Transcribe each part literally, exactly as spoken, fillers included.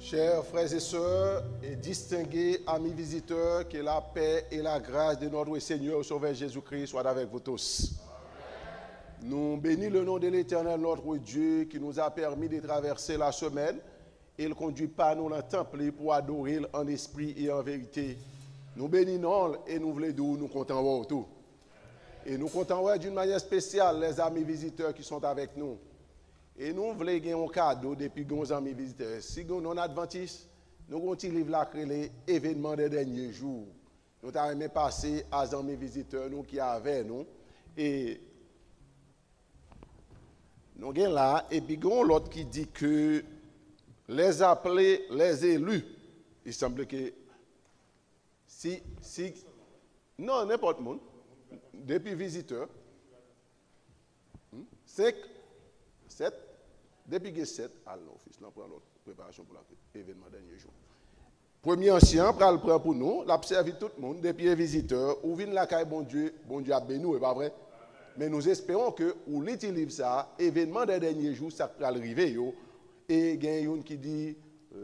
Chers frères et sœurs et distingués amis visiteurs, que la paix et la grâce de notre Seigneur et Sauveur Jésus-Christ soient avec vous tous. Nous bénissons le nom de l'Éternel, notre Dieu, qui nous a permis de traverser la semaine, e l kondui pa nou nan tanp li pou adore l an espri e an verite. Nou beni non l e nou vle di w nou kontan wè w tou. E nou kontan wè d'une manière spéciale les amis visiteurs qui sont avec nous. E nou vle gen yon kado depi gen yon zanmi vizitè. Si gen yon non advantis, nou gen yon ti liv la k rele Événements des derniers jours. Nou ta renmen pase a zanmi vizitè nou ki avè nou. E nou gen la, epi gen yon lòt ki di ke les appelés, les élus. Il semble que si, si, non, nenpòt moun. Depi vizitè. Hmm? Senk, sèt, depi gen sèt, al nan ofis lan, pran lòt preparasyon pou la, evenman dènye jou. Premye ansyen an pral pran pou nou, l ap sèvi tout moun, depi e vizitè, ou vin lakay Bondye, Bondye ap beni w, e pa vre? Men nous espérons que ou li ti liv sa a, evenman dè dènye jou, sa k pral rive yo, e gen youn ki di,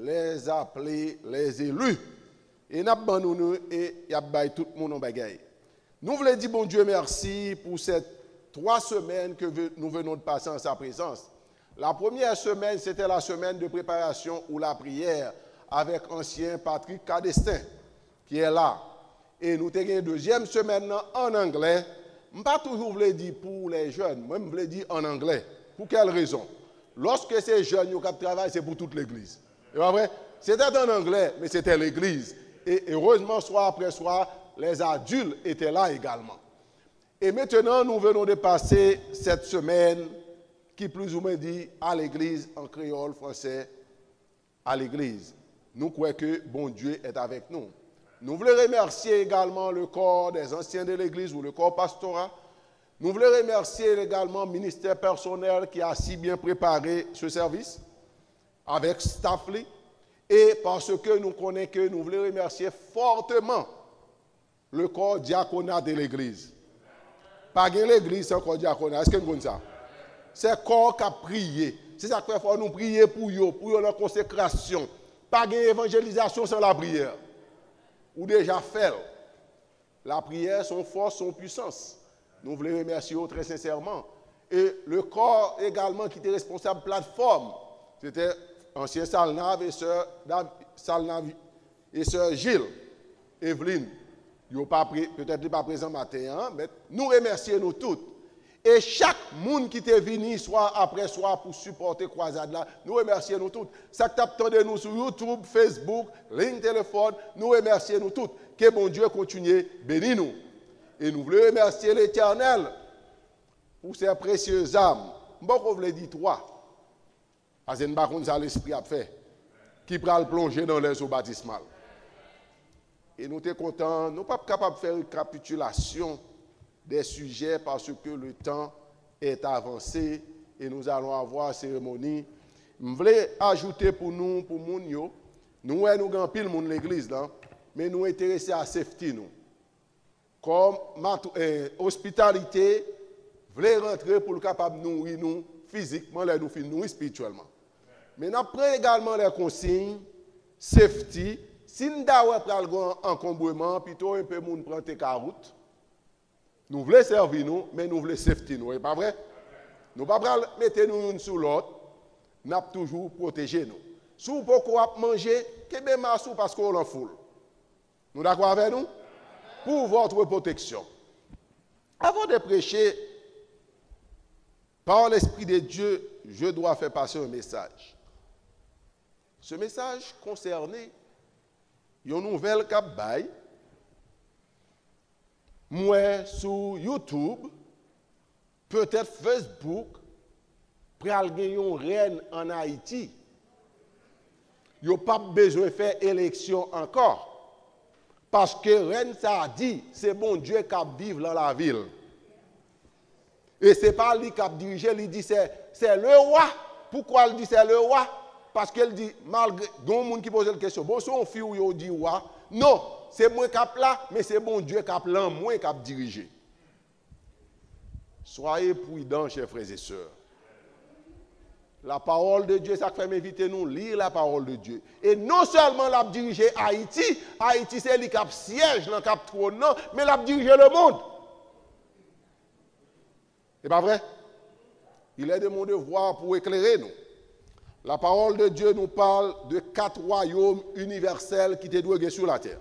les appelés, les élus. E n ap ban nou nou, e y ap bay tout moun yon bagay. Nou vle di Bondye mèsi pou ces trois semaines que ve- nous venons de passer en sa présence. La première semaine, c'était la semaine de préparation ou la prière avec ancien Patrick Cadestin, qui est là. E nou te gen dezyèm semèn nan an anglè. M pa toujou vle di pou les jeunes, mwen m vle di an anglè. Pou kèl rezon? Lòske se jèn yo k ap travay, se pou tout legliz. E pa vre? Se te an anglè, men se te legliz. E erezman, swa apre swa, les adultes étaient là également. Et maintenant, nous venons de passer cette semaine qui plus ou moins dit à l'église en créole, français, à l'église. Nou kwè ke Bondye est avec nous. Nou vle remèsye egalman le corps des anciens de l'église ou le corps pastoral. Nou vle remèsye egalman ministè pèsonèl ki a si byen prepare ce service avec staff li. E paske nou konnen ke nou vle remèsye fòteman le corps diaconal de l'église. Pa gen legliz san kò dyakona. Èske n konn sa? Se kò k ap priye. Se sa k fè fò nou priye pou yo, pou yo nan konsekrasyon. Pa gen evanjelizasyon san lapriyè. Ou deja fè l. Lapriyè se yon fòs, se yon pwisans. Nou vle remèsye yo trè sensèman. E le corps egalman ki te responsab platfòm. Se te ansyen Salnav e sè Dav- Salnav e sè Jil, Evelyn, yo pa pre, petèt li pa prezan maten an, men nou remèsye nou tout. E chak moun ki te vini swa apre swa pou sipòte kwazad la, nou remèsye nou tout. Sa k t ap tande nou sou YouTube, Facebook, liy telefòn, nou remèsye nou tout. Ke Bondye kontinye beni nou. E nou vle remèsye Letènèl pou se presyezam. M poko vle di twa. Paske n pa konn sa Lespri ap fè, ki pral plonje nan lèzo batismal. E nou te kontan, nou p ap kapab fè rekapitilasyon des sujets parce que le temps est avancé et nous allons avoir cérémonie. M vle ajoute pou nou, pou moun yo, nou wè nou gen anpil moun legliz lan, men nou enterese a safety nou. Kòm matou- eh, ospitalite vle rantre pou l kapab nouri nou fizikman lè nou fin nouri espirityèlman. Men n ap pran egalman lè konsiy, safety, si n ta wè pral gen ankonbreman, pito enpe moun pran tekawout. Nou vle sèvi nou, men nou vle safety nou, e pa vre? Nou pa pral mete nou youn sou lòt, n ap toujou pwoteje nou. Si w poko ap manje, kenbe mas ou paske w lan foul. Nou dakò avè nou? Pour votre protection. Avant de prêcher par l'Esprit de Dieu, je dois faire passer un message. Ce message concerne yon nouvèl k ap bay, m wè sou YouTube, petèt Facebook, pral gen yon rèn ann Ayiti. Yo p ap bezwen fè eleksyon ankò. Paske rèn sa a di se Bondye k ap viv lan lavi l. E se pa li k ap dirije, li di se, se le wa. Poukwa l di se le wa? Paske l di, malgre, gen yon moun ki poze l kesyon, bon, se yon fi ou ye, ou di wa? Non, se mwen k ap la, men se Bondye k ap lan mwen k ap dirije. Soyez prudents, chers frères et sœurs. La parole de Dieu, sa k fè m envite nou li la parole de Dieu. E non sèlman l ap dirije Ayiti, Ayiti se li k ap syèj nan k ap twòn nan, men l ap dirije lemonn. E pa vre? Il est de mon devoir pou eklere nou. La parole de Dieu nous parle de quatre royaumes universels ki te dwe gen sou latè.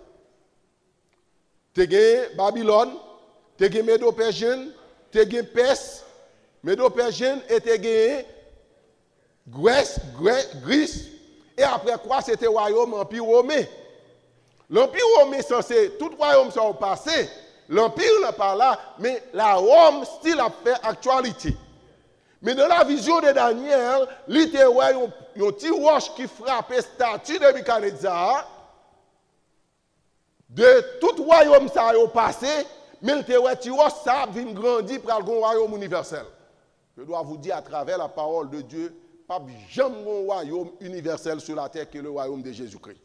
Te gen Babilòn, te gen Medo-Pèsyen, te gen Pès, Medo-Pèsyen e te gen Grès, Grè, Gris, e apre kwa se te wayòm Anpi Women. Lanpi Women sanse, tout wayòm sa yo pase, lanpi lan pa la, men la Wòm still ap fè aktyalite. Men nan la vizyon de Danyèl, li te wè yon, yon ti wòch ki frape stati Nebikadneza a. De tout wayòm sa yo pase, men l te wè ti wòch sa ap vin grandi, pral gon wayòm inivèsèl. Je dois vous dire, à travers la parole de Dieu, p ap janm gon wayòm inivèsèl sou latè ke le wayòm de Jezikri.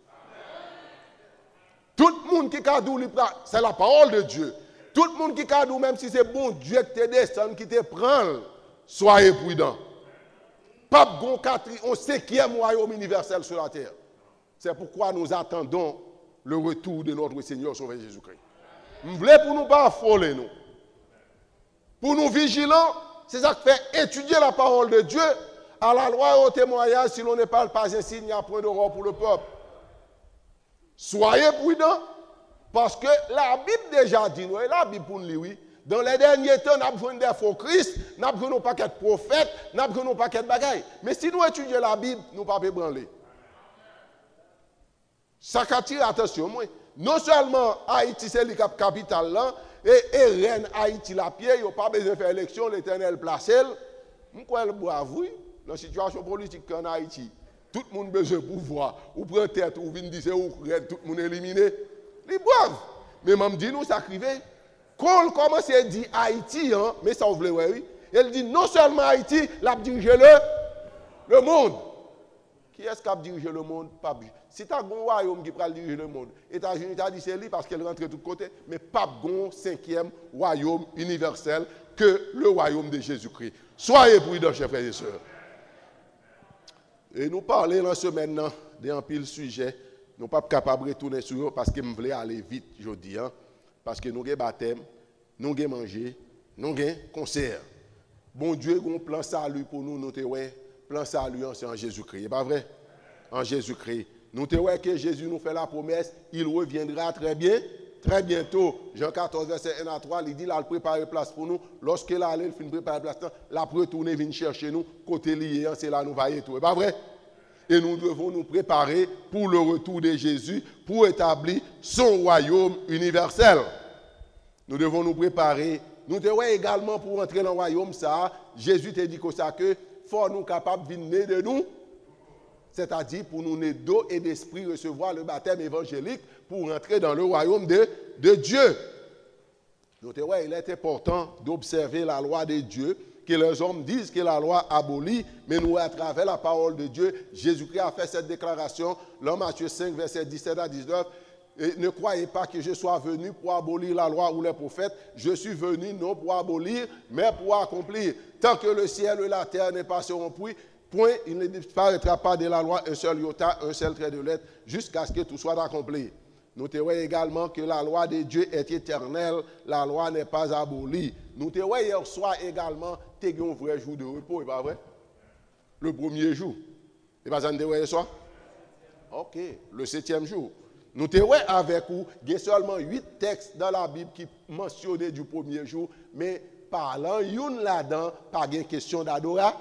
Tout moun ki ka di w li pral, c'est la parole de Dieu. Tout moun ki ka di w menm si se Bondye ki te desann, ki te pran l, soyez prudent. P ap gon katri, yon senkyèm wayòm inivèsèl sou latè. C'est pourquoi nous attendons le retour de notre Seigneur Sauveur Jésus-Christ. M vle pou nou pa afole nou. Pou nou vijilan, se sa k fè étudier la parole de Dieu, à la loi et au témoignage, si l'on ne parle pas ainsi, il n'y a point d'aurore pour le peuple. Soyez prudents, parce que la Bible déjà dit, nou, e la Bib pou n li, wi. Dans les derniers temps, n ap jwenn de fo Kris, n ap jwenn yon pakèt pwofèt, n ap jwenn yon pakèt bagay. Men si nou etidye Labib, nou p ap ebranle. Sa k atire atansyon mwen, non sèlman Ayiti se li k ap kapital lan, e, e rèn Ayiti l ap ye, yo pa bezwen fè eleksyon, Letènèl plase l. M kwè l brav, wi. Nan sitiyasyon politik ki ann Ayiti, tout moun bezwen pouvwa. Ou pran tèt ou, ou vin di se ou k rèn, tout moun elimine. Li brav. Men m ap di nou sa k rive. Kon l kòmanse di Ayiti an, men sa w vle wè, wi. E l di non sèlman Ayiti, l ap dirije le, le mond. Kiyès k ap dirije lemonn? P ap, si ta gon wayòm ki pral dirije lemonn, Etazini ta di se li paske l rantre tout kote, men p ap gon senkyèm wayòm inivèsèl ke le royaume de Jésus-Christ. Soyez prudents, chers frères et sœurs. E nou pale nan semèn nan de anpil sijè, nou p ap kapab retounen sou yo paske m vle ale vit jodi a, paske nou gen batèm, nou gen manje, nou gen konsè. Bondye gen yon plan sali pou nou, nou te wè plan sali an se an Jezikri, e pa vre? An Jezikri. Nou te wè ke Jezi nou fè lapwomès, il reviendra très bien, très bientôt. Jan katòz, vèsè en a twa, li di l al prepare plas pou nou. Lòske l ale, l fin prepare plas lan, l ap retounen vin chèche nou, kote li ye an, se la nou va ye tou. E pa vre? Et nous devons nous préparer pour le retour de Jésus, pour établir son royaume universel. Nous devons nous préparer. Nou te wè egalman pou antre nan wayòm sa a, Jezi te di konsa ke fò nou kapab vin ne de nou, sètadi pou nou ne d'eau et d'esprit, resevwa le baptême évangélique pour rentrer dans le royaume de, de Dieu. Nou te wè, il est important d'observer la loi de Dieu, que les hommes disent que la loi abolit, men nou wè atravè la parole de Dieu, Jésus-Christ a fait cette déclaration, lan Matthieu cinq, verset dix-sept à dix-neuf, et ne croyez pas que je sois venu pour abolir la loi ou les prophètes, je suis venu non pour abolir, mais pour accomplir. Tant que le ciel et la terre ne passeront point, point, il ne disparaîtra pas de la loi un seul iota, un seul trait de lettre, jusqu'à ce que tout soit accompli. Nou te wè egalman ke la lwa de Dye est etènèl, la lwa n'est pas abolie. Nou te wè yè swa egalman, te gen yon vrè jou de repo, e pa vre? Le premye jou. E pa sa n te wè yè swa? Ok, le septième jour. Nou te wè avèk ou, gen sèlman uit tèks nan Labib ki mansyone du premier jour, men pa lan youn ladan, pa gen kesyon dadora,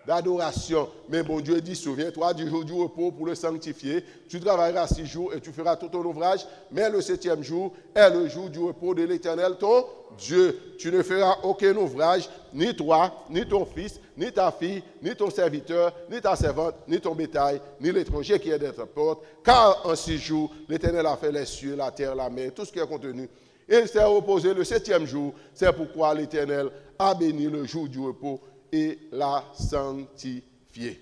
d'adoration. Mais bon Dieu dit, souviens-toi du jour du repos pour le sanctifier. Tu travailleras six jours et tu feras tout ton ouvrage, mais le septième jour est le jour du repos de l'Éternel, ton Dieu. Tu ne feras aucun ouvrage, ni toi, ni ton fils, ni ta fille, ni ton serviteur, ni ta servante, ni ton bétail, ni l'étranger qui est dans ta porte, car en six jours, l'Éternel a fait les cieux, la terre, la mer, tout ce qui est contenu. Il s'est reposé le septième jour, c'est pourquoi l'Éternel a béni le jour du repos et l'a sanctifié.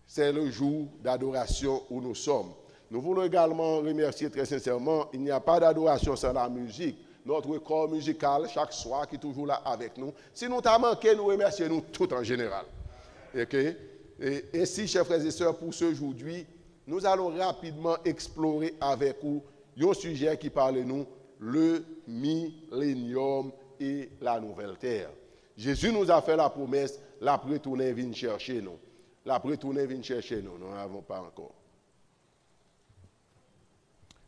C'est le jour d'adoration où nous sommes. Nous voulons également remercier très sincèrement, il n'y a pas d'adoration sans la musique. Notre corps musical, chaque soir, qui est toujours là avec nous. Si nou ta manke, nou remèsye nou tout an jeneral. Ok? Et ainsi, chers frères et sœurs, pour ce aujourd'hui, nous allons rapidement explorer avec vous yon sijè ki pale nou le millénium et la nouvelle terre. Jésus nous a fait la promesse, l ap retounen vin chèche nou. L ap retounen vin chèche nou. Nous n'avons pas encore.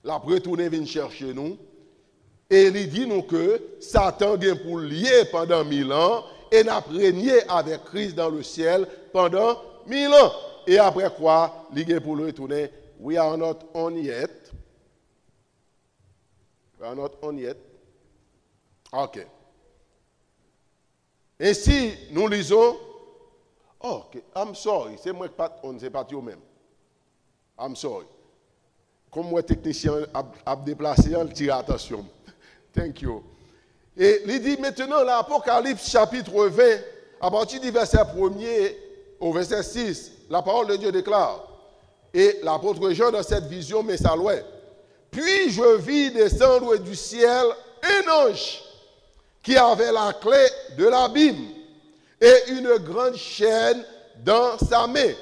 L ap retounen vin chèche nou. E li di nou ke Satan gen pou l lye pandan mil an, e n ap renye avèk Kris dans le ciel pandan mil an. E apre kwa, li gen pou l retounen. We are not on yet. We are not on yet. Ok. Ainsi, nous lisons. Oh, ok, I'm sorry. Se mwen ki pa t on, se pa t yo menm. I'm sorry. Kòm mwen teknisyen an ap, ap deplase an, l tire atansyon m. Thank you. E li di maintenant, l'Apocalypse chapitre vingt, à partir du verset premier au verset six, la parole de Dieu déclare, et l'apôtre Jean dans cette vision met ça loin. Puis je vis descendre du ciel un ange qui avait la clé de l'abîme et une grande chaîne dans sa main.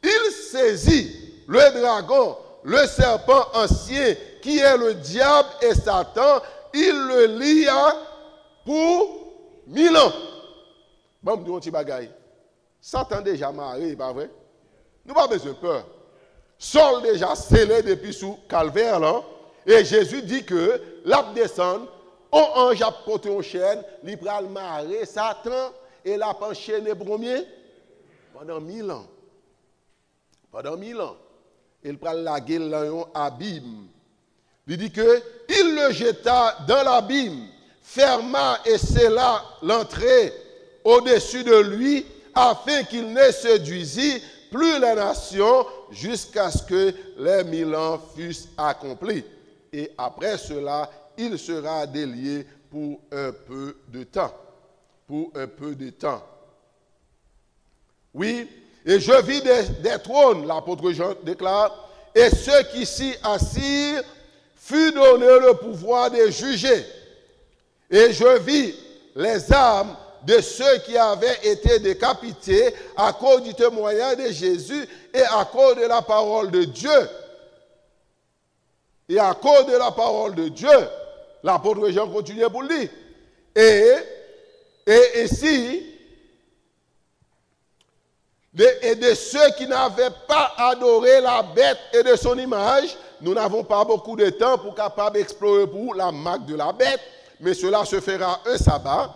Il saisit le dragon, le serpent ancien, qui est le diable et Satan, il le lia pour mille ans. Ban m di yon ti bagay. Satan deja mare, pa vre? Nou pa bezwen pè. Sòl deja sele depi sou Kalvè lan, e Jezi di ke l ap desann, on anj ap pote yon chèn, li pral mare Satan, e l ap anchene pou konbyen? Pandan mil an. Pandan mil an. E l pral lage l nan yon abim. Li di ke, il le jeta dans l'abîme, ferma et scella l'entrée au-dessus de lui, afin qu'il ne séduisît plus les nations jusqu'à ce que les mille ans fussent accomplis. Et après cela, il sera délié pour un peu de temps. Pour un peu de temps. Oui, et je vis des, des trônes, l'apôtre Jean déclare, et ceux qui s'y assirent furent donné le pouvoir de juger. Et je vis les âmes de ceux qui avaient été décapités à cause du témoignage de Jésus et à cause de la parole de Dieu. Et à cause de la parole de Dieu, l'apôtre Jean continue pour lui. Et, et ainsi, de, et de ceux qui n'avaient pas adoré la bête et de son image, nous n'avons pas beaucoup de temps pour capable explorer pour la marque de la bête, mais cela se fera un sabbat.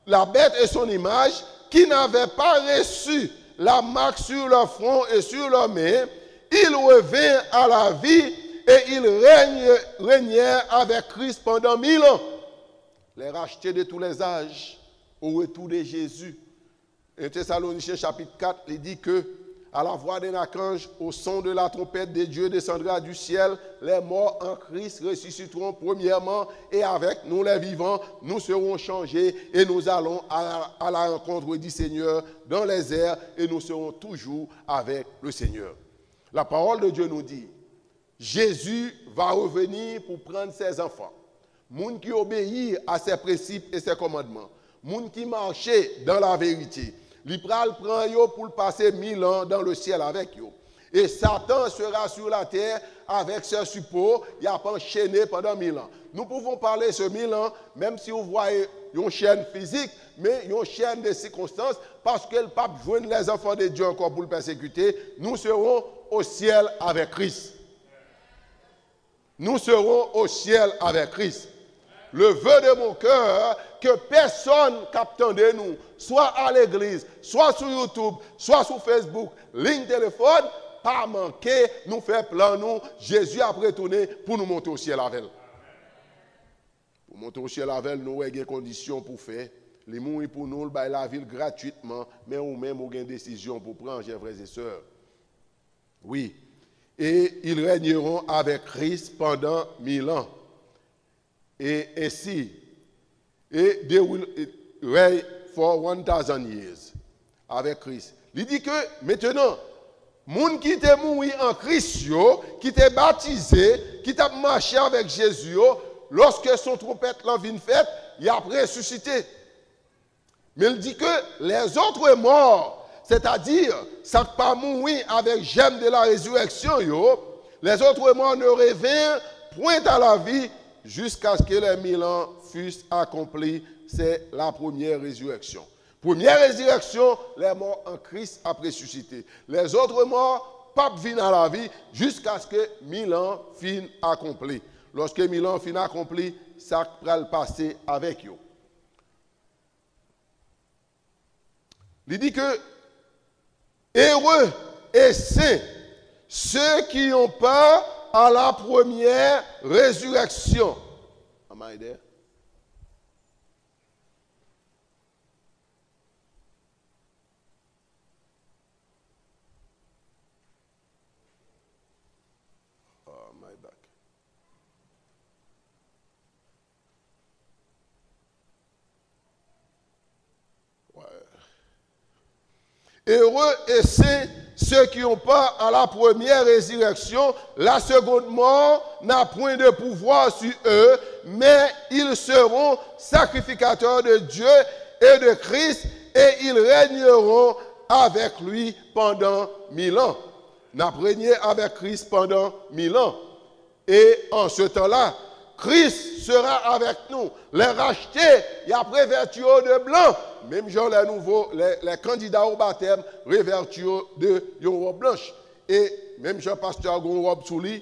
La bête et son image, qui n'avaient pas reçu la marque sur leur front et sur leurs mains, ils revinrent à la vie et ils règnent, régnèrent avec Christ pendant mille ans. Les rachetés de tous les âges, au retour de Jésus. Un Thessaloniciens chapitre quatre, il dit que, à la voix d'un archange, au son de la trompette de Dieu descendra du ciel, les morts en Christ ressusciteront premièrement, et avec nous les vivants, nous serons changés, et nous allons à, à la rencontre du Seigneur dans les airs, et nous serons toujours avec le Seigneur. La parole de Dieu nous dit, Jésus va revenir pour prendre ses enfants. Moun ki obeyi a ses principes et ses commandements, moun ki mache dans la vérité, li pral pran yo pou l pase mil an dans le ciel avec yo. Et Satan sera sur la terre avec ses suppôts, y ap anchene pandan mil an. Nous pouvons parler ce mil an, menm si ou vwaye yon chèn fizik, men yon chèn de sikonstans, paske l p ap jwenn les enfants de Dieu ankò pou l pèsekite. Nous serons au ciel avec Christ. Nous serons au ciel avec Christ. Le vœu de mon cœur, ke pèsonn k ap tande nou, swa a legliz, swa sou YouTube, swa sou Facebook, liy telefòn, pa manke nou fè plan nou, Jezi ap retounen pou nou monte o syèl avè l. Pou monte o syèl avè l, nou wè gen kondisyon pou fè. Li mouri pou nou, l bay lavi l gratwitman, men ou menm ou gen desizyon pou pran, chè frè e sè. Wi. Et ils régneront avec Christ pendant mille ans. Et ainsi, et they will reign for one thousand years avec Christ. Li di ke, mentenan, moun ki te mouri an Kris yo, ki te batize, ki t ap mache avèk Jezi yo, lòske son twonpèt lan vin fèt, y ap resisite. Men l di ke les autres morts C'est-à-dire, sa k pa mouri avec germe de la résurrection, yo, les autres morts ne revinrent point à la vie jusqu'à ce que les mille ans fussent accomplis. C'est la première résurrection. Premye rezireksyon, les morts en Christ ap resisite. Les autres morts p ap vin a lavi jiskaske mil an fin akonpli. Lòske mil an fin akonpli, sa k pral pase avèk yo? Li di ke heureux et saints ceux qui ont part à la première résurrection. Am I there? Oh, my back. Ouais. Heureux et saints ceux qui ont part à la première résurrection. La seconde mort n'a point de pouvoir sur eux, mais ils seront sacrificateurs de Dieu et de Christ, et ils régneront avec lui pendant mille ans. N ap renye avèk Kris pandan mil an. Et en ce temps-là, Christ sera avec nous. Les rachetés, y ap revèti yo de blan. Menm jan lè nouvo, lè, lè kandida o batèm revèti yo de yon wòb blanch. E menm jan pastè a gen yon wòb sou li,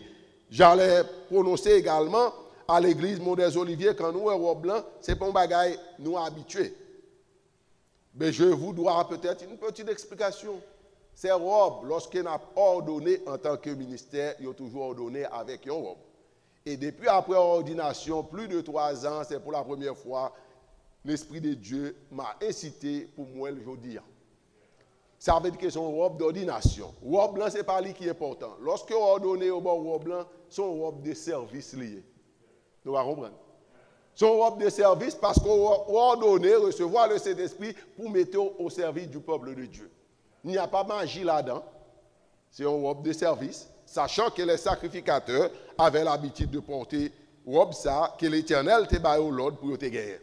jan lè pwononse egalman, a legliz Mont des Oliviers, kan nou wè wòb blan, se pa yon bagay nou abitye. Mais je vous dois peut-être une petite explication. Ces robes, lorsque n ap òdone antanke ministè, yo toujou òdone avèk yon wòb. E depi apre òdinasyon, plus de trois ans, c'est pour la première fois, l'Esprit de Dieu m'a incité pou m wè l jodi a. Sa vle di ke se yon wòb dòdinasyon. Wòb lan, se pa li ki enpòtan. Lòske w òdone, yo ba w wòb lan, se yon wòb de sèvis li ye. Nou va konprann. Se yon wòb de sèvis paske w, w òdone resevwa le Sentespri pou mete w au service du peuple de Dieu. Il n'y a pas maji ladan. Se yon wòb de sèvis, sachant que les sacrificateurs avaient l'habitude de porter wòb sa ke Letènèl te ba yo lòd pou yo te genyen.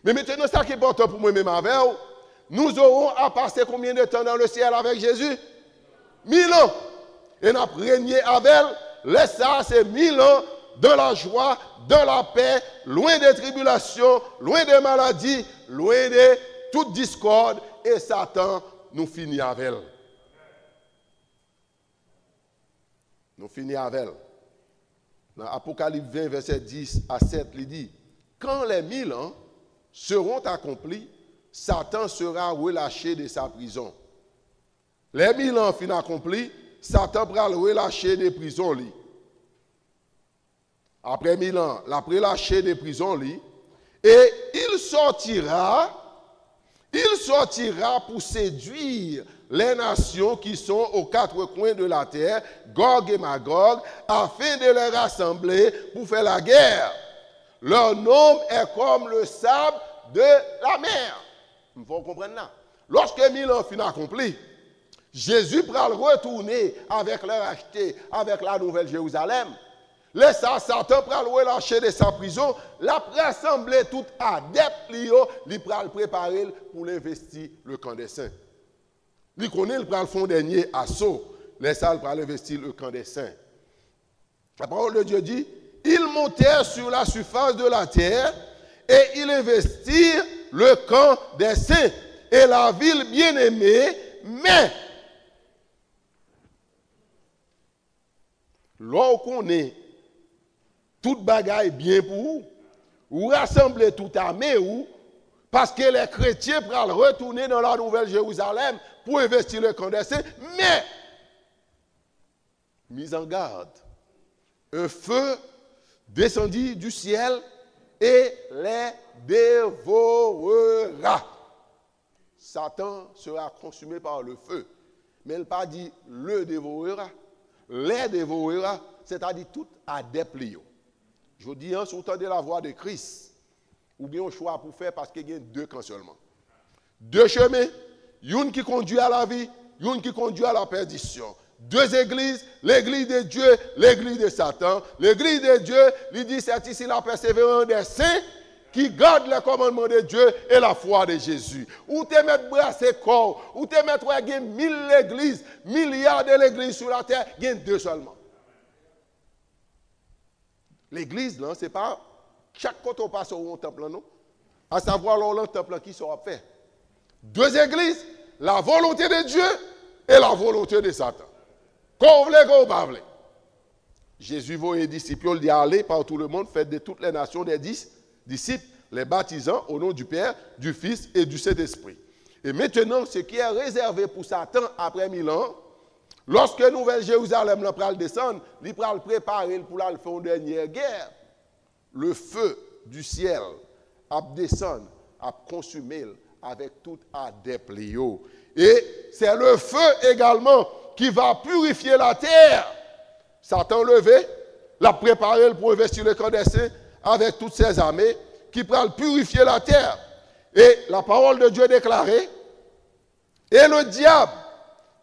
Men mentnan, sa ki enpòtan pou mwen menm avè w, nous aurons à passer combien de temps dans le ciel avec Jésus? Mil an. E n ap renye avè l. Lè sa a, se mil an dans la joie, dans la paix, loin des tribulations, loin des maladies, loin de toute discorde. E Satan, nou fini avè l. Nou fini avè l. Nan Apokalips ven, vèsè dis a sèt, li di, quand les mille ans seront accomplis, Satan sera relâché de sa prison. Lè mil an fin akonpli, Satan pral relache de prizon li. Apre mil an, l ap relache de prizon li. Et il sortira, il sortira pour séduire les nations qui sont aux quatre coins de la terre, Gog et Magog, afin de les rassembler pour faire la guerre. Leur nombre est comme le sable de la mer. M fè w konprann la. Lòske mil an fin akonpli, Jezi pral retounen avèk lè rachte, avèk la nouvèl Jerizalèm. Lè sa a, Satan pral relache de sa prizon, l ap rasanble tout adèp li yo, li pral prepare l pou l envesti le camp des saints. Li konnen l pral fè yon dènye aso, lè sa a, l pral envesti le camp des saints. La parole de Dieu dit, ils montèrent sur la surface de la terre et ils investirent le camp des saints et la ville bien-aimée, mais lè w konnen tout bagay byen pou ou, ou rasanble tout ame ou, paske lè kretyen pral retounen nan la nouvèl Jerizalèm pou envesti le camp des saints, men mise en garde. Un feu descendit du ciel et les dévorera. Satan sera consumé par le feu. Men l pa di le dévorera. Les dévorera, sètadi tout adèp li yo. Jodi a, si w tande la voix de Christ, ou gen yon chwa pou fè paske gen de kan sèlman. De chemen, youn ki kondui a lavi, youn ki kondui a la pèdisyon. De zegliz, legliz de Dye, legliz de Satan. Legliz de Dye, li di, c'est ici la persévérance des saints. qui garde les commandements de Dieu et la foi de Jésus. Ou te mèt brase kò w, ou te mèt wè gen mil legliz, milya de legliz sou latè, gen de sèlman. Legliz lan, se pa chak kote w pase w yon tanp lan, non. Asavwa, lè w lan tanp lan, ki sa w ap fè? De zegliz, la volonté de Dieu et la volonté de Satan. Ke w vle, ke w pa vle. Jezi voye disip yo, li di, allez par tout le monde, faites de toutes les nations des dis-, disciples, les baptisant au nom du Père, du Fils et du Saint-Esprit. Et maintenant, ce qui est réservé pour Satan après mille ans, lòske Nouvèl Jerizalèm lan pral desann, li pral prepare l pou l al fè yon dènyè gè. Le feu du ciel ap desann, ap konsime l avèk tout adèp li yo. Et c'est le feu également qui va purifier la terre. Satan leve, l ap prepare l pou envesti le camp des saints avec toutes ses armées, ki pral pirifye latè. Et la parole de Dieu déclare, et le diable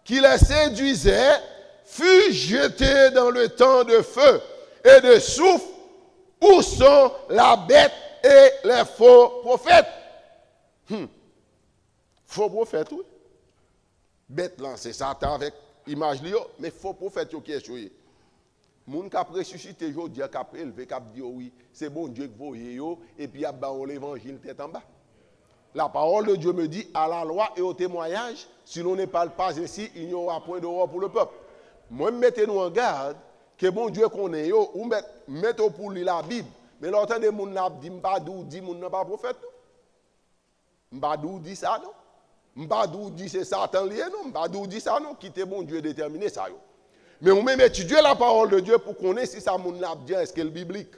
qui les séduisait fut jeté dans le temps de feu et de soufre, où sont la bête et les faux prophètes. Hmm. Fo pwofèt, wi. Bèt lan, se Satan avèk imaj li yo, men fo pwofèt yo, kiyès yo ye? Moun k ap resisite jodi a, k ap elve, k ap di yo, wi, se Bondye k voye yo, epi y ap ba yo levanjil tèt anba. La parole de Dieu me dit, à la loi et au témoignage, si l'on ne parle pas ainsi, il n'y aura point d'aurore pour le peuple. Mwen, m mete nou an gad ke Bondye konnen yo, ou mèt, mete w pou li Labib. Men lè w tande moun nan ap di, m pa di w di moun nan pa pwofèt, non. M pa di w di sa, non. M pa di w di se Satan li ye, non. M pa di w di sa, non. Kite Bondye detèmine sa yo. Men ou menm etidye la parole de Dieu pou konnen si sa moun nan ap di an, èske l biblik.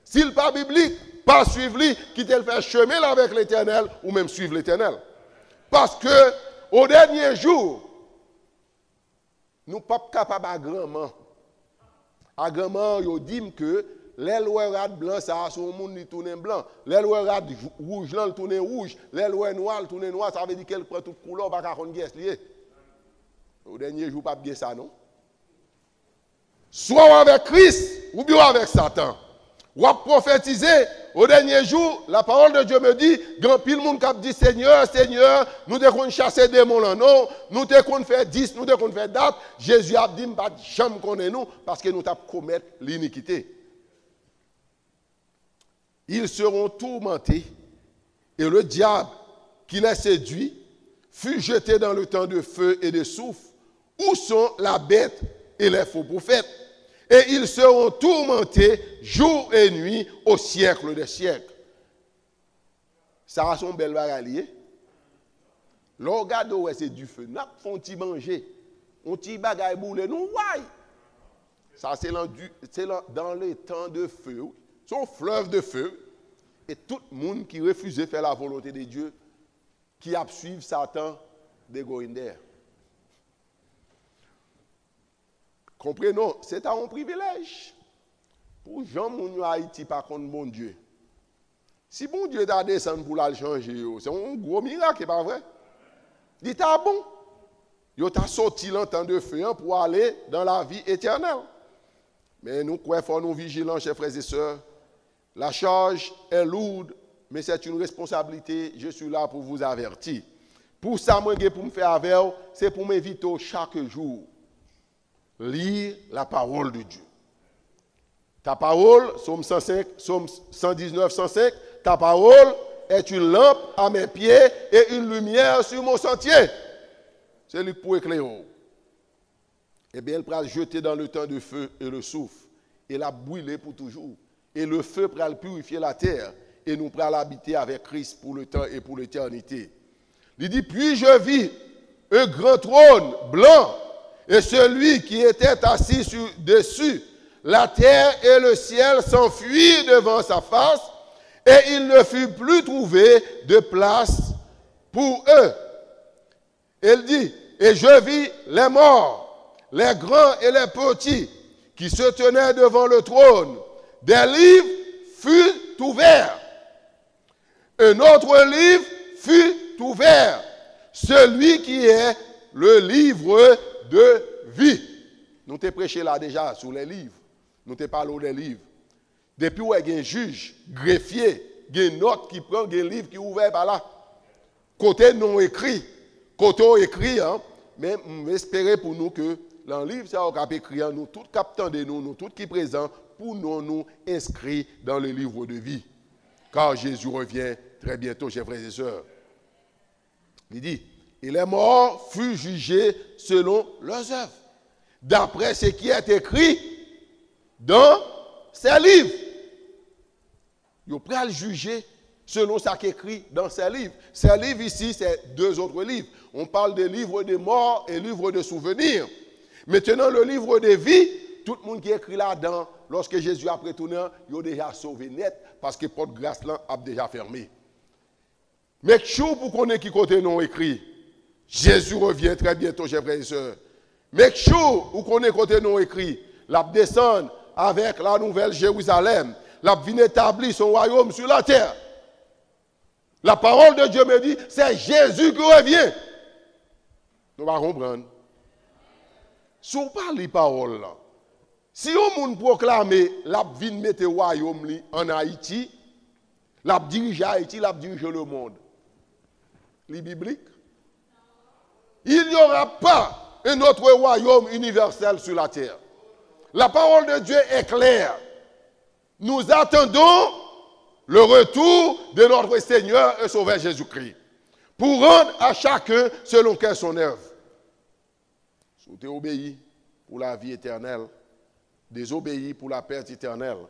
Si l pa biblik, pa swiv li, kite l fè chemen l avèk Letènèl, ou menm swiv Letènèl. Paske, o dènye jou, nou p ap kapab agranman. Agranman an, yo di m ke lè l wè rad blan sa a sou yon moun, li tounen blan. Lè l wè rad jou-, wouj lan, l tounen wouj. Lè l wè nwa, l tounen nwa. Sa vle di ke l pran tout koulè, w pa ka konn kiyès li ye. O dènye jou, p ap gen sa, non. Swa w avèk Kris, oubyen w avèk Satan. W ap pwofetize, o dènye jou, la parole de Dieu me dit, gen anpil moun k ap di, Senyè, Senyè, nou te konn chase demon lan, non, nou te konn fè dis, nou te konn fè dat. Jezi ap di, m pa t janm konnen nou, paske nou t ap komèt linikite. Ils seront tourmentés, et le diable qui les séduit fut jeté dans le temps de feu et de soufre, où sont la bête et les faux prophètes. Et ils seront tourmentés jour et nuit au siècle des siècles. Sa a se yon bèl bagay li ye. Lè w gade, w wè se dife. N ap fè yon ti manje, yon ti bagay boule, nou, way! Sa se lan di-, se lan, dans le temps de feu, wi. Se yon fleuve de feu. E tout moun ki refize fè la volonté de Dieu, ki ap swiv Satan, they go in there. Konprenon, se ta yon privilèj. Pou jan moun yo Ayiti pa konn Bondye. Si Bondye ta desann pou l al chanje yo, se yon gwo mirak, e pa vre? Li ta bon. Yo ta soti lan tan de fe an pou ale dans la vie éternelle. Men nou kwè fò nou vijilan, chè frè e sè. La charge est lourde, mais c'est une responsabilité. Je suis là pour vous avertir. Pou sa mwen gen pou m fè avè w, se pou m envite w chak jou. Lire la parole de Dieu. Ta parole, Psaume cent cinq, Psaume cent dix-neuf, cent cinq, ta parole est une lampe à mes pieds et une lumière sur mon sentier. Se li k pou eklere w. Ebyen, l pral jete dans le temps de feu et le soufre, e l ap brile pou toujou. Et le feu pral pirifye latè, e nou pral abite avèk Kris pou le tan e pou letènite. Li di, puis je vis un grand trône blanc, et celui qui était assis sur, dessus. La terre et le ciel s'enfuirent devant sa face, et il ne fut plus trouvé de place pour eux. Et il dit, et je vis les morts, les grands et les petits, qui se tenaient devant le trône. Des livres furent ouverts. Un autre livre fut ouvert, celui qui est le livre de vie. Nou te preche la deja sou lè liv. Nou te pale w de liv. Depi w wè gen jij, grefye, Gen nòt ki pran, gen liv ki ouvè pa la. Kote non ekri, kote w ekri an, men m espere pou nou ke nan liv sa yo k ap ekri an, nou tout k ap tande nou, nou tout ki prezan, pou non nou enskri dans le livre de vie. Car Jésus revient très bientôt, chers frères et sœurs. Li di, et les morts furent jugés selon leurs œuvres, d'après ce qui est écrit dans ces livres. Yo pral jije selon sa k ekri dans ces livres. Ces livres ici, c'est deux autres livres. On parle de livre de mort et livre de souvenir. Maintenant, le livre de vie, tout moun ki ekri ladan, lòske Jezi ap retounen, yo deja sove nèt, paske pòt gras lan ap deja fèmen. Make sure pou konnen ki kote non ekri. Jésus revient très bientôt, chers frères et sœurs. Make sure ou konnen kote non ekri. L ap desann avèk la nouvèl Jerizalèm. L ap vin etabli son wayòm sur la terre. La parole de Dieu me dit, c'est Jésus qui revient. Nou pa konprann. Si w pa li pawòl lan, si yon moun pwoklame l ap vin mete wayòm li ann Ayiti, l ap dirije Ayiti, l ap dirije lemonn, li biblik? Il n'y aura pas un autre royaume universel sur la terre. La parole de Dieu est claire. Nous attendons le retour de notre Seigneur et Sauveur Jésus-Christ pour rendre à chacun selon cœur son œuvre. Si w te obeyi pou lavi etènèl, dezobeyi pou lapèt etènèl.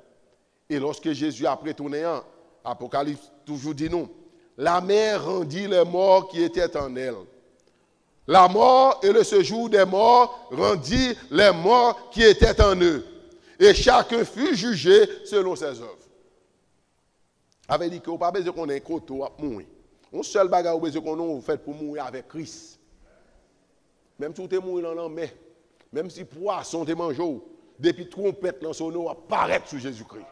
E lòske Jezi ap retounen an, Apokalips toujou di nou, la mer rendit les morts qui étaient en elle. La mort et le séjour des morts rendit les morts qui étaient en eux. Et chacun fut jugé selon ses œuvres. Sa vle di ke w pa bezwen konnen kote w ap mouri. Yon sèl bagay ou bezwen konnen, ou fèt pou mouri avèk Kris. Menm si w te mouri nan lanmè, menm si pwason te manje w, depi twonpèt lan sone, w ap parèt sou Jezikri.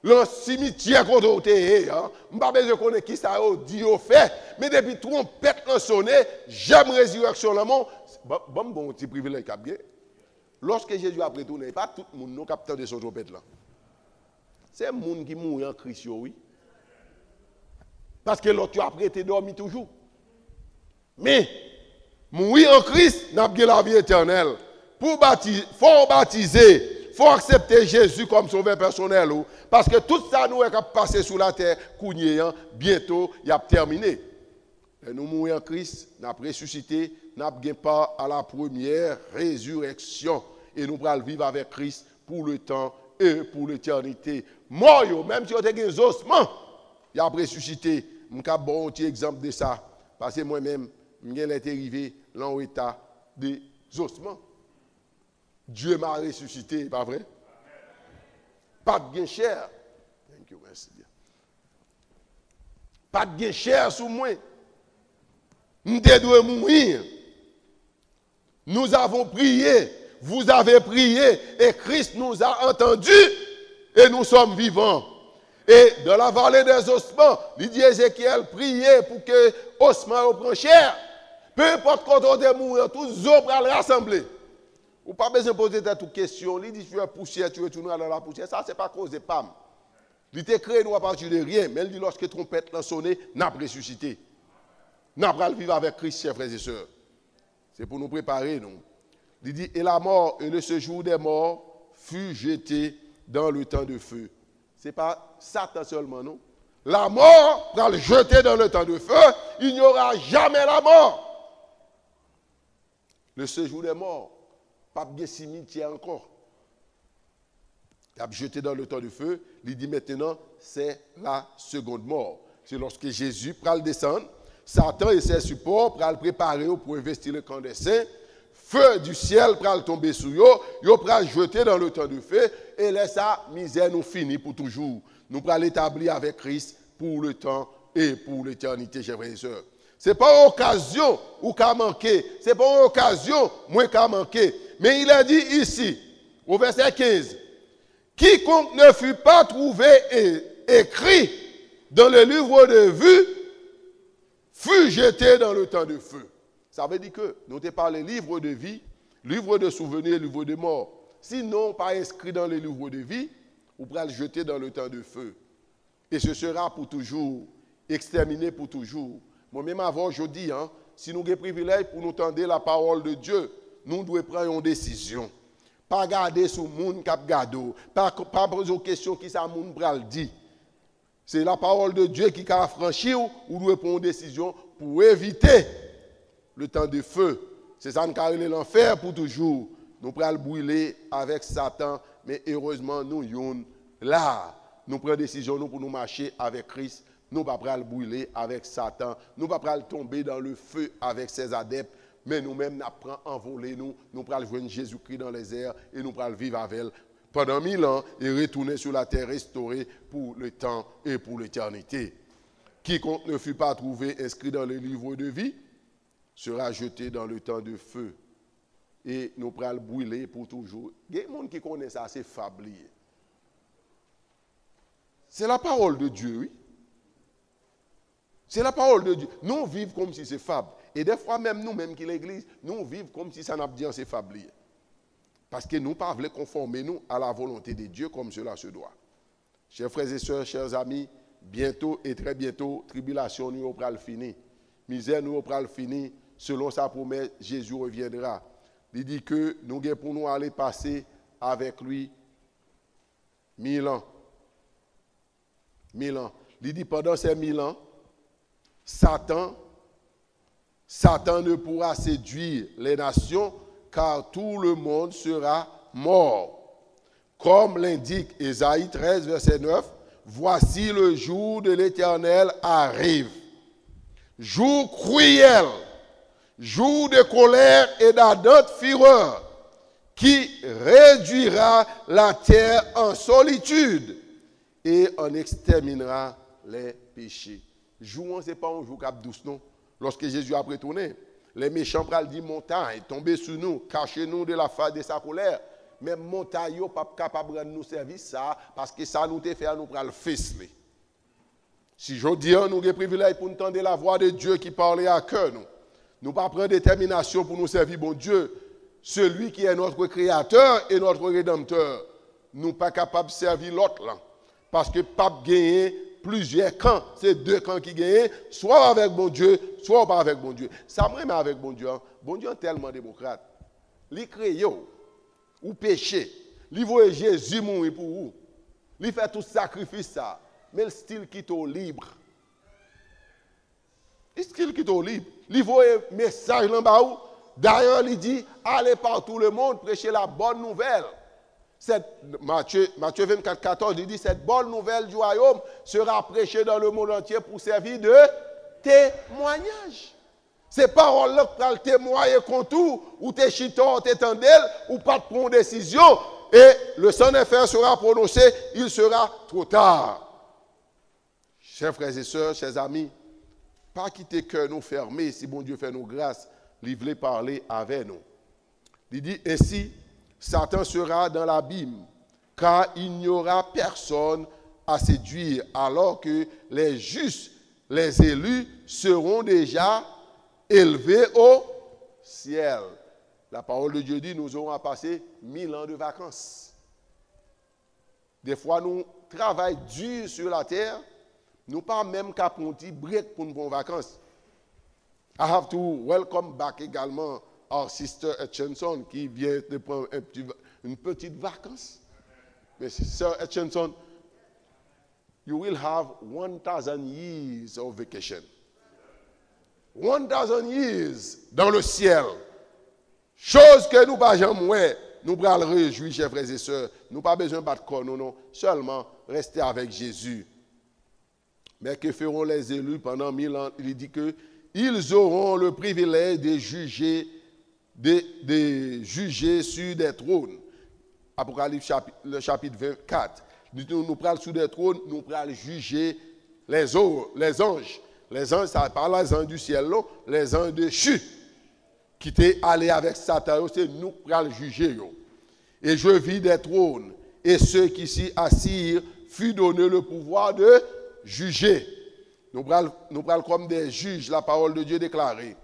Lan simityè kote w te ye an, m pa bezwen konnen kisa yo di yo fè, men depi twonpèt lan sone, jèm rezirèksyon lan men w, ban, ban m ba w yon ti privilèj k ap gen. Lòske Jezi ap retounen, e pa tout moun non k ap tande son twonpèt lan. Se moun ki mouri an Kris yo, wi. Paske lòt yo ap rete dòmi toujou. Men, mouri an Kris, n ap gen lavi etènèl. Pou w bati-, fò w batize, fò w aksepte Jezi kòm sovè pèsonèl ou. Paske tout sa nou wè k ap pase sou latè kounye an, byento, y ap tèmine. Lè nou mouri an Kris, n ap resisite, n ap gen pa a la premyè rezirèksyon. E nou pral viv avèk Kris pour le temps et pour l'éternité. Mò yo, menm si yo te gen zosman, y ap resisite. M ka ba w yon ti egzanp de sa. Paske mwen menm, m gen lè te rive nan yon eta de zosman. Dieu m'a ressuscité, pa vre? Pa t gen chè. Thank you, mèsi byen. Pa t gen chè sou mwen. M te dwe mouri. Nous avons prié, vous avez prié, et Christ nous a entendus, et nous sommes vivants. Et dans la vallée des ossements, li di Ezekyèl, priye pou ke osman yo pran chè. Pe enpòt kote w te mouri an, tout zo pral rasanble. Ou pa bezwen poze tèt ou kesyon. Li di, tu es poussière, tu retourneras dans la poussière. Sa, se pa koze pa m. Li te kreye nou apati de ryen, men li di, lòske twonpèt lan sone, n ap resisite. N ap pral viv avèk Kris, chè frè e sè. Se pou nou prepare nou. Li di, et la mort et le séjour des morts fut jeté dans le temps de feu. Se pa Satan sèlman, non. La mort pral jete dans le temps de feu, il n'y aura jamais la mort. Le séjour des morts, p ap gen simityè ankò. Y ap jete dans le temps de feu, li di, maintenant, c'est la seconde mort. Se lòske Jezi pral desann, Satan e ses supports pral prepare yo pou envesti le kan dè sen. Feu du ciel pral tonbe sou yo, yo pral jete dans le temps de feu, e lè sa, mizè nou fini pou toujou. Nou pral etabli avèk Kris pour le temps et pour l'éternité, chè frè e sè. Se pa yon okazyon ou ka manke, se pa yon okazyon mwen ka manke. Men il est dit ici, au verset quinze, quiconque ne fut pas trouvé é-, écrit dans le livre de vie fut jeté dans le temps de feu. Sa vle di ke nou te pale livre de vie, livre de souvenir, livre de mort. Si non w pa enskri dans le livre de vie, ou pral jete dans le temps de feu. Et ce sera pour toujours, exterminé pour toujours. Mwen menm avè w jodi a, si nou gen privilèj pou nou tande la parole de Dieu, nou dwe pran yon desizyon. Pa gade sou moun k ap gade w. Pa, pa poze w kesyon kisa moun pral di. Se la parole de Dieu ki ka afranchi w, ou dwe pran yon desizyon pou evite le temps de feu. Se sa n ka rele lanfè pou toujou. Nou pral brile avèk Satan, men erezman nou youn la. Nou pran desizyon nou pou nou mache avèk Kris. Nou pa pral brile avèk Satan. Nou pa pral tonbe dans le feu avec ses adeptes. Men nou menm, n ap pran anvole nou. Nou pral jwenn Jezikri dans les airs e nou pral viv avè l pandan mil an et retourner sur la terre restaurée pour le temps et pour l'éternité. Quiconque ne fut pas trouvé inscrit dans le livre de vie sera jeté dans le temps de feu. E nou pral brile pou toujou. Gen moun ki konnen sa se fab li ye. Se la parole de Dieu, wi. Se la parole de Dieu. Nou viv kòmsi se fab. E dèfwa menm nou menm ki legliz, nou viv kòmsi sa n ap di an se fab li ye. Paske nou pa vle konfòme nou à la volonté de Dieu comme cela se doit. Chers frères et sœurs, chers amis, bientôt et très bientôt, tribilasyon nou yo pral fini. Mizè nou yo pral fini, selon sa pwomès, Jésus reviendra. Li di ke nou gen pou nou ale pase avèk li mil an. Mil an. Li di pandan se mil an, Satan, Satan ne pourra séduire les nations, car tout le monde sera mort. Comme l'indique Ésaïe treize, verset neuf, voici le jour de l'Éternel arrive. Jour cruel, jour de colère et d'ardente fureur, qui réduira la terre en solitude et en exterminera les péchés. Jou an, se pa yon jou k ap dous, non. Lorsque Jésus ap retounen, les méchants pral di montay, tonbe sou nou, cache nous de la face de sa colère. Men montay yo p ap kapab rann nou sèvis sa, paske sa nou te fè a, nou pral fes li. Si jodi an nou gen privilèj pou n tande la voix de Dieu ki pale a kè nou, nou pa pran detèminasyon pou nou sèvi Bondye, celui qui est notre créateur et notre rédempteur, nou pa kapab sèvi lòt lan. Paske p ap genyen plizyè kan, se de kan ki genyen, swa w avèk Bondye, swa w pa avèk Bondye. Sa m renmen avèk Bondye an, Bondye an tèlman demokrat. Li kreye w, ou peche. Li voye Jezi mouri pou ou. Li fè tout sakrifis sa. Men l still kite w lib. Li still kite w lib. Li voye mesaj lan ba ou. Dayè, li di, allez par tout le monde, prêchez la bonne nouvelle. Cette, Matthieu, Matthieu vingt-quatre, quatorze, li di, cette bonne nouvelle du royaume sera prêchée dans le monde entier pour servir de témoignage. Se pawòl lan k pral temwaye kont ou, ou te chita, ou te tande l, ou pa t pran yon desizyon, et le sang des frères sera prononcé, il sera trop tard. Chers frères et sœurs, chers amis, pa kite kè nou fèmen si Bondye fè nou gras, li vle pale avè nou. Li di, ainsi, Satan sera dans l'abîme, car il n'y aura personne à séduire, alors que les justes, les élus seront déjà élevés au ciel. La parole de Dieu dit, nous aurons à passer mille ans de vacances. Defwa nou travay di sur la terre, nou pa menm ka pran yon ti break pou n pran vakans. I have to welcome back également our sister Hutchinson qui vient de prendre un petit, une petite vacances. Mais sœur Hutchinson, you will have one thousand years of vacation. One thousand years dans le ciel. Choz ke nou pa janm wè, nou pral rejwi, chè frè e sè. Nou pa bezwen bat kò nou, non. Sèlman, reste avec Jésus. Mais que feront les élus pendant mille ans? Il dit que ils auront le privilège de juger, de, de juger sur des trônes. Apokalips chapi-, le chapitre vingt-quatre. Li di nou, nou pral sou de tròn, nou pral jije les o-, les anges. Les anges, sa pa les anges du ciel, non. Les anges déchus. Ki te ale avèk Satan yo, se nou k pral jije yo. Et je vis des trônes, et ceux qui s'y assirent fut donné le pouvoir de juger. Nou pral, nou pral kòm de jij, la parole de Dieu déclarée.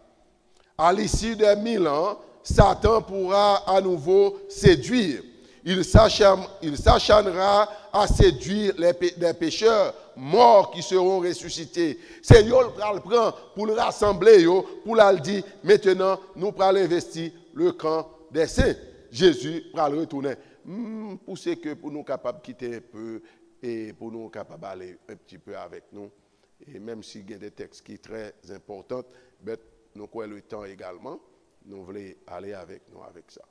À l'issue des mille ans, Satan pourra à nouveau séduire. Il s'acharn-, il s'acharnera à séduire les pê-, des pécheurs morts qui seront ressuscités. Se yo l pral pran pou l rasanble yo, pou l al di, "Mentnan, nou pral envesti le kan dè sen." Jezi pral retounen. M pouse ke pou nou kapab kite enpe e pou nou kapab ale un petit peu avec nous. E menm si gen de tèks ki trè enpòtan, but nou kwè le tan egalman, nou vle ale avèk nou avèk sa.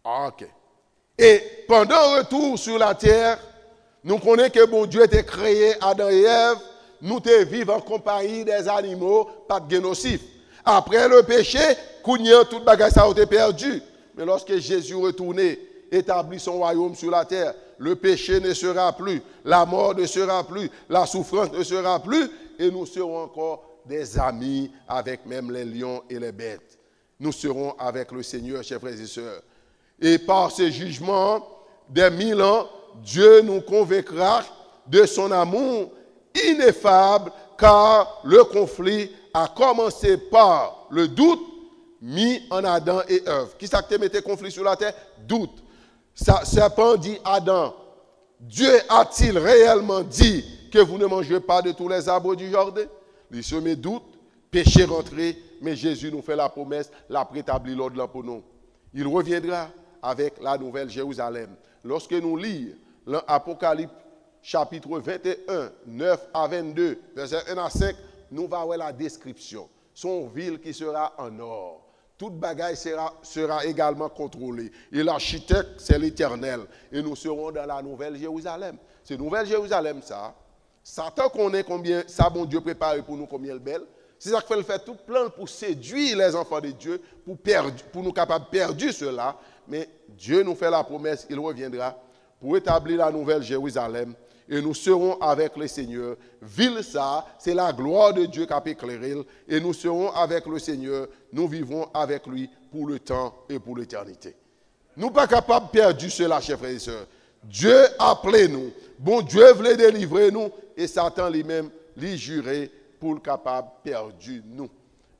Ok. E pandan retour sur la terre, nou konnen ke Bondye te kreye Adan e Èv, nou te viv an konpayi dè zanimo, pa t gen nosif. Apre le peche, kounye a tout bagay sa yo te pèdi. Men lòske Jezi retounen, etabli son wayòm sur la terre, le péché ne sera plus, la mort ne sera plus, la souffrance ne sera plus, et nous serons encore des amis avec même les lions et les bêtes. Nous serons avec le Seigneur, chers frères et sœurs. Et par ce jugement des mille ans, Dieu nous convaincra de son amour ineffable, car le conflit a commencé par le doute mis en Adam et Èv. Kisa ki te mete konfli sou latè? Dout. Sa, sèpan di Adan, Dieu a-t-il réellement dit que vous ne mangerez pas de tous les arbres du jardin? Li seme dout, peche rantre, men Jezi nou fè lapwomès, l ap retabli lòd lan pou nou. Il reviendra avec la nouvelle Jérusalem. Lòske nou li lan Apokalips chapit venteyen, nèf a vennde, vèsè en a senk, nou va wè la description. Se yon vil ki sera en or. Tout bagay sera, sera également contrôlé. Et l'architecte, c'est l'Éternel. Et nous serons dans la nouvelle Jérusalem. Se nouvèl Jerizalèm sa a, Satan konnen konbyen sa Bondye prepare pou nou, konbyen l bèl. Se sa k fè l fè tout plan l pou sedui les enfants de Dieu, pou pèdi, pou nou kapab pèdi sila. Men Dye nou fè lapwomès, il reviendra pour établir la nouvelle Jérusalem, et nous serons avec le Seigneur. Vil sa a, se la gloire de Dieu k ap eklere l, et nous serons avec le Seigneur, nous vivrons avec lui pour le temps et pour l'éternité. Nou pa kapab pèdi sila, chè frè e sè. Dye aple nou. Bondye vle delivre nou, e Satan li menm, li jire pou l kapab pèdi nou.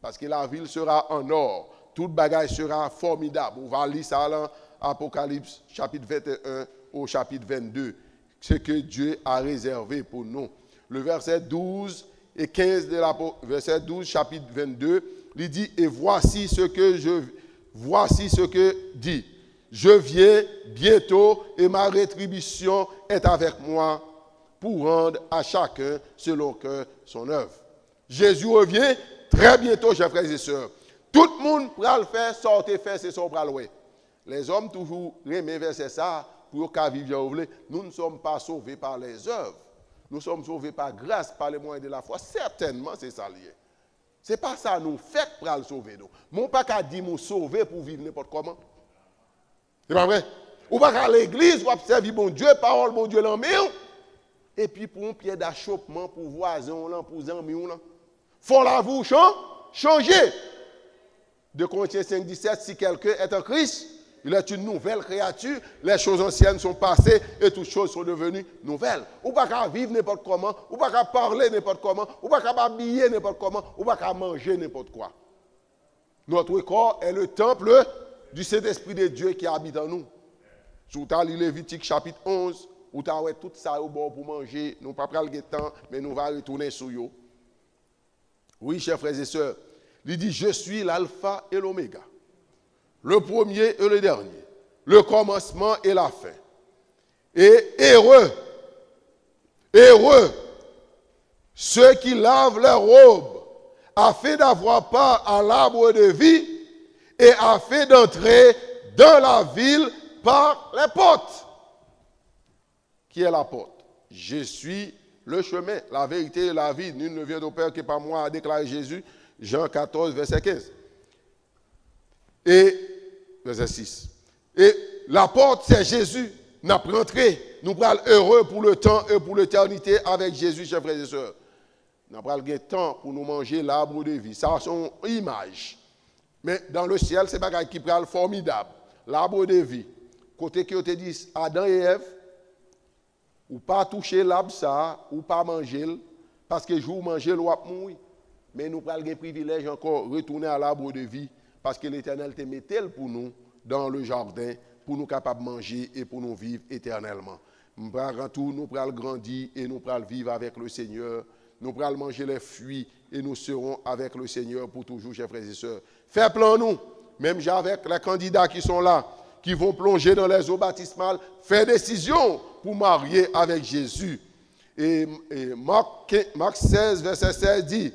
Paske la vil sera en or. Tout bagay sera formidable. Ou va li sa lan Apokalips chapit venteyen o chapit vennde. Ce que Dieu a réservé pour nous. Le verset douze et quinze de la, verset douze, chapitre vingt-deux, li di, et voici ce que je, voici ce que dit, je viens bientôt et ma rétribution est avec moi pour rendre à chacun selon que son œuvre. Jésus revient très bientôt, chers frères et sœurs. Tout moun pral fè sa w te fè, se sa w pral wè. Lèzòm toujou renmen vèsè sa a pou yo ka viv jan yo vle. Nous ne sommes pas sauvés par les œuvres. Nous sommes sauvés par grâce, par le moyen de la foi. Sètènman, se sa l ye. Se pa sa nou fè k pral sove nou. Men w pa ka di m ou sove pou w viv nenpòt kòman. Se pa vre? Ou pa ka legliz, w ap sèvi Bondye, pawòl Bondye nan men w, epi pou yon pyè dachopman pou vwazen w lan, pou zanmi w lan. Fò lavi w chan-, chanje. De Corinthiens cinq dix-sept, si quelqu'un est en Christ, il est une nouvelle créature, les choses anciennes sont passées et toutes choses sont devenues nouvelles. Ou pa ka viv nenpòt kòman, ou pa ka pale nenpòt kòman, ou pa ka abiye nenpòt kòman, ou pa ka manje nenpòt kwa. Notre corps est le temple du Saint-Esprit de Dieu qui habite en nous. Si w ta li Levitik chapit onz, ou ta wè tout sa yo ba w pou manje, nou pa pral gen tan, men nou va retounen sou yo. Wi, chè frè e sè, li di, je suis l'alpha et l'oméga, le premier et le dernier, le commencement et la fin. Et heureux, heureux ceux qui lavent leurs robes, afin d'avoir part à l'arbre de vie et afin d'entrer dans la ville par les portes. Qui est la porte? Je suis le chemin, la vérité et la vie. Nul ne vient au Père que par moi, a déclaré Jésus, Jean quatorze, verset quinze. E, vèsè sis. E la pòt, se Jezi. N ap rantre. Nou pral ere pou le tan e pou letènite avèk Jezi, chè frè e sè. N ap pral gen tan pou nou manje l'arbre de vie. Sa se yon imaj. Men, dans le ciel, se bagay ki pral fòmidab. L'arbre de vie. Kote ke yo te di Adan e Èv, ou pa touche lab sa a, ou pa manje l, Paske jou w manje l, w ap mouri. Men nou pral gen privilèj ankò retounen à l'arbre de vie, paske Letènèl te mete l pou nou dans le jardin, pou nou kapab manje e pou nou viv etènèlman. M pral rantou, nou pral grandi e nou pral viv avèk le Seigneur. Nous pral manger les fruits et nous serons avec le Seigneur pour toujours, chers frères et sœurs. Fè plan nou, menm jan avèk les candidats qui sont là, qui vont plonger dans les eaux baptismales, fè desizyon pou marye avèk Jezi. E, e Mark, Mark seize, verset seize dit,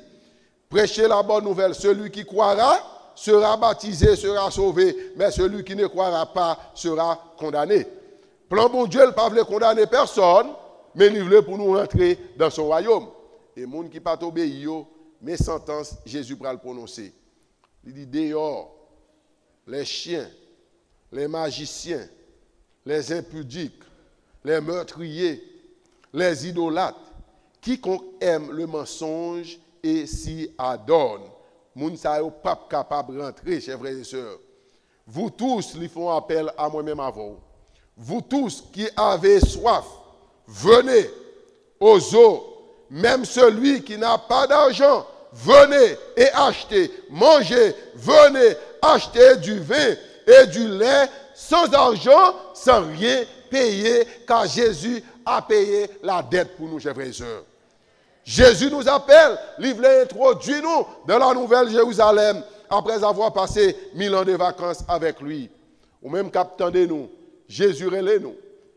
prêchez la bonne nouvelle. Celui qui croira sera baptisé, sera sauvé, mais celui qui ne croira pas sera condamné. Plan Bondye, l pa vle kondane pèsòn, men li vle pou nou rantre dans son royaume. E moun ki pa t obeyi yo, men santans Jezi pral pwononse. Li di, dehors, les chiens, les magiciens, les impudiques, les meurtriers, les idolâtres, quiconque aime le mensonge et s'y adonne. Moun sa yo p ap kapab rantre, chè frè e sè. Vous tous, li fè yon apèl a mwen menm avè w. Vous tous qui avez soif, venez aux eaux. Même celui qui n'a pas d'argent, venez et achetez. Mangez, venez acheter du vin et du lait sans argent, sans rien payer, car Jésus a payé la dette pour nous, chers frères et sœurs. Jésus nous appelle, li vle entwodui nou dans la Nouvelle Jérusalem, après avoir passé mille ans de vacances avec lui. Ou menm k ap tande nou, Jezi rele nou.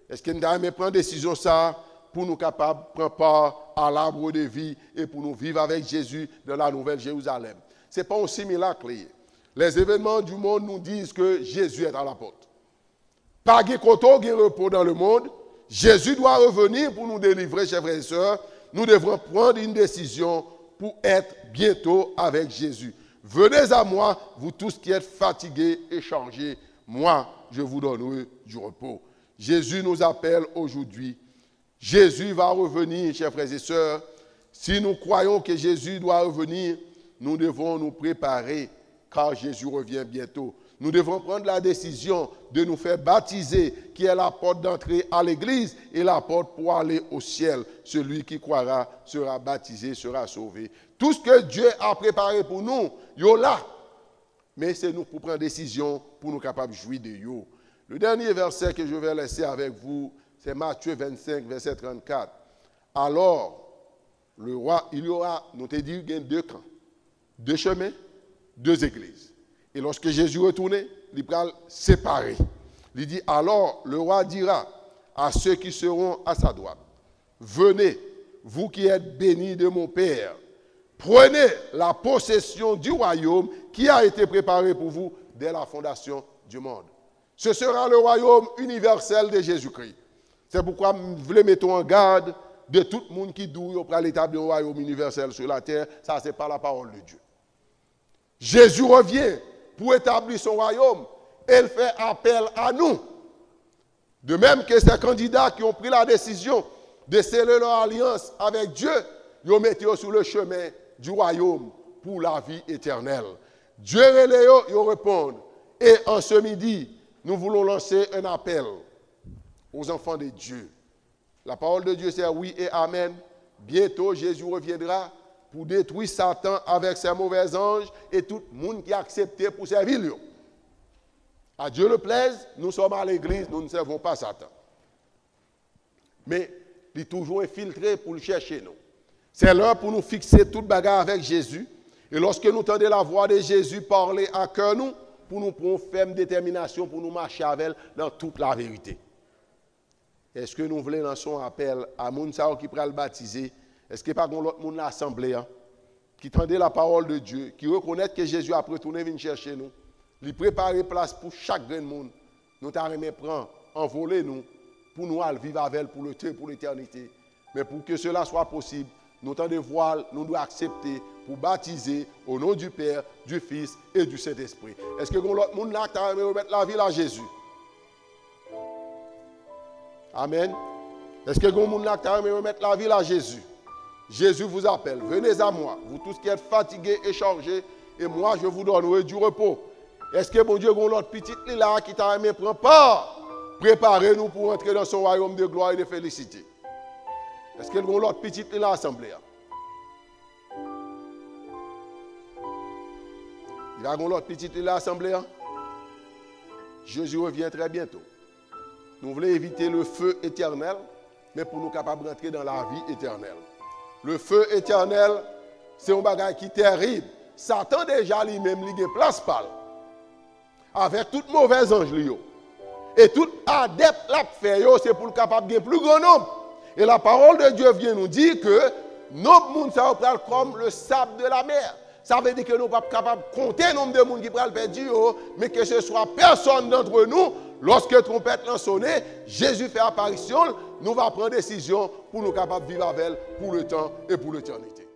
Èske n ta renmen pran desizyon sa a pou nou kapab pran pa à l'arbre de vie e pou nou viv avèk Jezi dans la Nouvelle Jérusalem? Se pa yon similak li ye. Les événements du monde nous disent que Jésus est à la porte. Pa gen kote w gen repo dans le monde. Jésus doit revenir pour nous délivrer, chers frères et sœurs. Nous devrons prendre une décision pour être bientôt avec Jésus. Venez à moi, vous tous qui êtes fatigués et chargés, moi, je vous donnerai du repos. Jésus nous appelle aujourd'hui. Jésus va revenir, chers frères et sœurs. Si nous croyons que Jésus doit revenir, nous devons nous préparer, car Jésus revient bientôt. Nous devons prendre la décision de nous faire baptiser, qui est la porte d'entrée à l'église et la porte pour aller au ciel. Celui qui croira sera baptisé, sera sauvé. Tout ce que Dieu a préparé pour nous, yo la. Men se nou pou pran desizyon pou nou kapab jwi de yo. Le dernier verset que je vais laisser avec vous, c'est Matthieu vingt-cinq, verset trente-quatre. Alors, le roi, il y aura, nou te di gen de kan, de chemen, de egliz. E lòske Jezi retounen, li pral separe. Li di, alors, le roi dira à ceux qui seront à sa droite, venez, vous qui êtes bénis de mon Père, prenez la possession du royaume qui a été préparé pour vous dès la fondation du monde. Ce sera le royaume universel de Jésus-Christ. Se poukwa m vle mete w an gad de tout moun ki di w yo pral etabli yon wayòm inivèsèl sou latè. Sa se pa la parole de Dieu. Jezi revyen pou etabli son wayòm e l fè apèl a nou. De même que ces candidats qui ont pris la décision de sceller leur alliance avec Dieu, yo mete yo sou le chemen du royaume pour la vie éternelle. Dye rele yo, yo reponn. Et en ce midi, nous voulons lancer un appel aux enfants de Dieu. La parole de Dieu, c'est oui et amen. Bientôt, Jésus reviendra pour détruire Satan avec ses mauvais anges et tout moun ki aksepte pou sèvi l yo. À Dieu le plaise, nous sommes à l'église, nous ne servons pas Satan. Men, li toujou enfiltre pou l chèche nou. Se lè pou nou fikse tout bagay avèk Jezi. E lòske nou tande la voix de Jésus parler à cœur nou, pou nou pran yon fèm detèminasyon pou nou mache avè l dans toute la vérité. Èske nou vle lanse yon apèl a moun sa yo ki pral batize? Èske pa gen lòt moun nan asanble a ki tande la parole de Dieu, ki rekonèt ke Jezi ap retounen vin chèche nou? Li prepare plas pou chak grenn moun. Nou ta renmen pran anvole nou pou nou al viv avè l pou lete, pou letènite. Men pou ke sela swa posib, nou tande vwa l, nou dwe aksepte pou batize au nom du Père, du Fils et du Saint-Esprit. Èske gen lòt moun la ki ta renmen remèt lavi l a Jezi? Amen. Èske gen moun la ki ta renmen remèt lavi l a Jezi? Jésus vous appelle. Venez à moi, vous tous qui êtes fatigués et chargés, et moi je vous donnerai du repos. Èske Bondye gen lòt pitit li la ki ta renmen pran pa? Prepare nou pou antre dans son royaume de gloire et de félicité. Èske l gen lòt pitit li la asanble a? Li pa gen lòt pitit li la asanble an? Jésus revient très bientôt. Nou vle evite le feu éternel, men pou nou kapab rantre dans la vie éternelle. Le feu éternel, se yon bagay ki terib. Satan deja li menm li gen plas pa l. Avèk tout movèz anj li yo. E tout adèp l ap fè yo, se pou l kapab gen pli gran nonb. E la parole de Dieu vient nous dire que nonb moun sa yo pral kòm le sable de la mer. Sa vle di ke nou p ap kapab konte nonb de moun ki pral pèdi yo, men ke se swa pèsòn dantre nou, lòske twonpèt lan sone, Jezi fè aparisyon l, nou va pran desizyon pou nou kapab viv avè l pou letan e pou letènite.